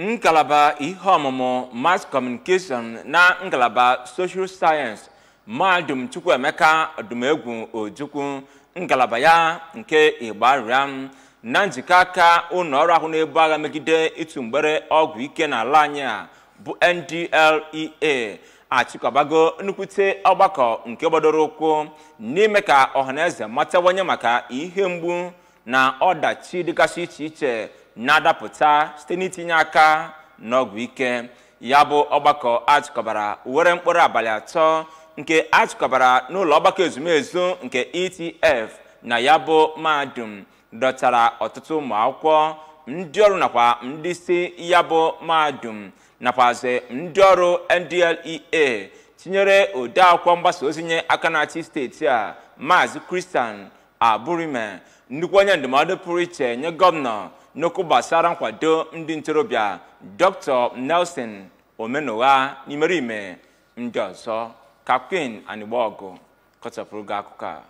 Ngalaba ihe ọmụmụ Mass Communication na ngalaba Social Science Mahadum Chukwuemeka Odumegwu Ojukwu ngalaba ya nke Igbariam na njikọ aka ụlọ ọrụ ahụ na-ebu agha megide ịtụ mgbere ọgwụ ike n'ala anyị a bụ NDLEA achịkọbago nnukwute ọgbakọ nke gbadoro ụkwụ n'ime ka ọhaneze matawanye maka ihe mgbu na ọdachi dịgasị iche iche na-adapụta site n'itinye aka n'ọgwụ ike. Ya bụ ọgbakọ achịkọbara were mkpụrụ abalị 3 nke achịkọbara n'ụlọ ọgbakọ ezumezu nke ETF na ya bụ mahadum dọtara ọtụtụ ụmụ akwụkwọ, ndị ọrụ nakwa ndị isi ya bụ mahadum nakwazi ndị ọrụ NDLEA tinyere odeakwụkwọ mgbasa ozi nye aka na-achị steeti a Maazị Christian Aburime, nnukwu onye ndụmọdụ pụrụ iche nye gọvanọ n'okwu gbasara nkwado ndị ntorobịa Dr. Nelson Omenugha n'imerime ndị ọzọ. Ka Queen Anigbogu kọchapụrụ gị akụkọ a.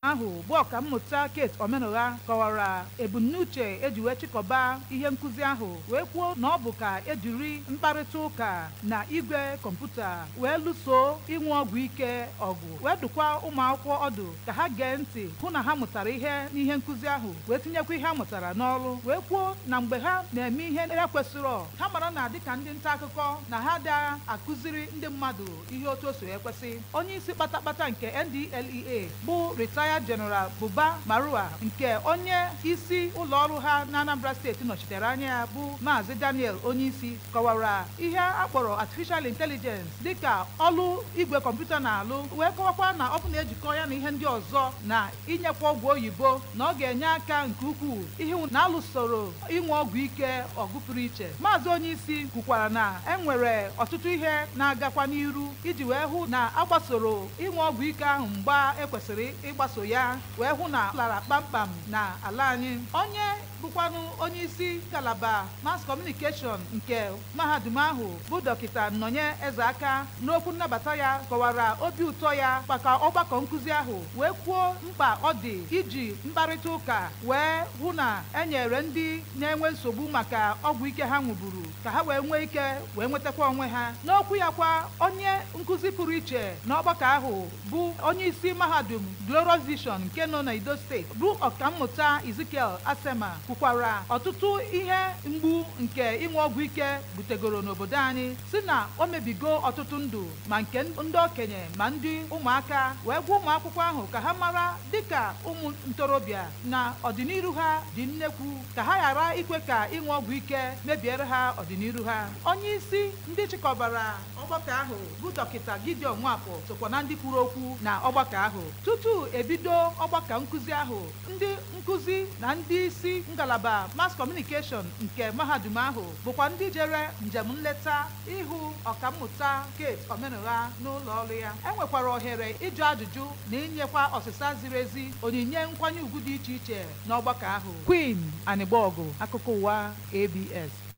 Ahụ bụ ọkammụta Kate Omenugha kọwara ebumnuche eji wee chịkọba ihe nkụzi ahụ wee kwuo na ọ bụ ka ejiri mkparịta ụka na igwe kọmputa wee lụso ịnwụ ọgwụ ike ọgụ, wee dụkwa ụmụ akwụkwọ ọdụ ka ha gee ntị hụ na ha mụtara ihe n'ihe nkụzi ahụ wee tinyekwa ihe ha mụtara n'ọrụ, wee kwuo na mgbe ha na-eme ihe ekwesịrọ ha mara na dịka ndị nta akụkọ na ha da akụziri ndị mmadụ ihe otu o si ekwesị. Onye isi kpatakpata nke NDLEA bụ retired General Buba Marua nke onye isi ụlọ ọrụ ha na Anambra steeti nọchitere anya ya bụ Maazị Daniel Onyeisi kọwara ihe a kpọrọ artificial intelligence dịka ọlụ igwe kọmputa na-alụ, wee kọwakwa na ọ bụ na-ejikọ ya na ihe ndị ọzọ na inyekwa ọgwụ oyibo na ọ ga-enye aka nke ukwuu ihu na alụsoro ịnwe ọgwụ ike ọgụ pụrụ iche. Maazị Onyeisi kwukwara na enwere ọtụtụ ihe na-agakwa n'iru iji wee hụ na agbasoro ịnwe ọgwụ ike ahụ mgba ekwesịrị ịgbaso ya wee hụ na lara kpamkpam na ala anyị. Onye bụkwanụ onye isi ngalaba Mass Communication nke mahadum ahụ bụ Dọkịta Nnọnye Ezeaka n'okwu nnabata ya kọwara obi ụtọ ya maka ọgbakọ nkụzi ahụ wee kwuo mkpa ọ dị iji mkparịta ụka wee hụ na enyere ndị na-enwe nsogbu maka ọgwụ ike ha ṅụburu ka ha wee nwee ike wee nwetakwa onwe ha. N'okwu ya kwa, onye nkụzi pụrụ iche n'ọgbakọ ahụ bụ onye isi mahadum Glorious Vision nke nọ na Edo steeti bụ ọkammụta Ezekiel Asema kwukwara ọtụtụ ihe mgbu nke ịṅụ ọgwụ ike butegoro n'obodo anyị, si na o mebigo ọtụtụ ndụ ma nke ndị okenye ma ndị ụmụaka, wee gwa ụmụ akwụkwọ ahụ ka ha mara dịka ụmụ ntorobịa na ọdịnihu ha dị nnekwu, ka ha ghara ikwe ka ịṅụ ọgwụ ike mebiere ha ọdịnihu ha. Onye isi ndị chịkọbara ọgbakọ ahụ bụ Dọkịta Gideon Nwafọ sokwa na ndị kwuru okwu na ọgbakọ ahụ. Tutu ebido ọgbakọ nkụzi ahụ, ndị nkụzi na ndị isi ngalaba Mass Communication nke mahadum ahụ bụkwa ndị jere njem nleta ịhụ ọkammụta Kate Omenugha n'ụlọ ọrụ ya. E nwekwara ohere ịjụ ajụjụ na inyekwa ọsịsa ziri ezi, onyinye nkwanye ugwu dị iche iche n'ọgbakọ ahụ. Queen Anigbogu, akụkọ ụwa ABS.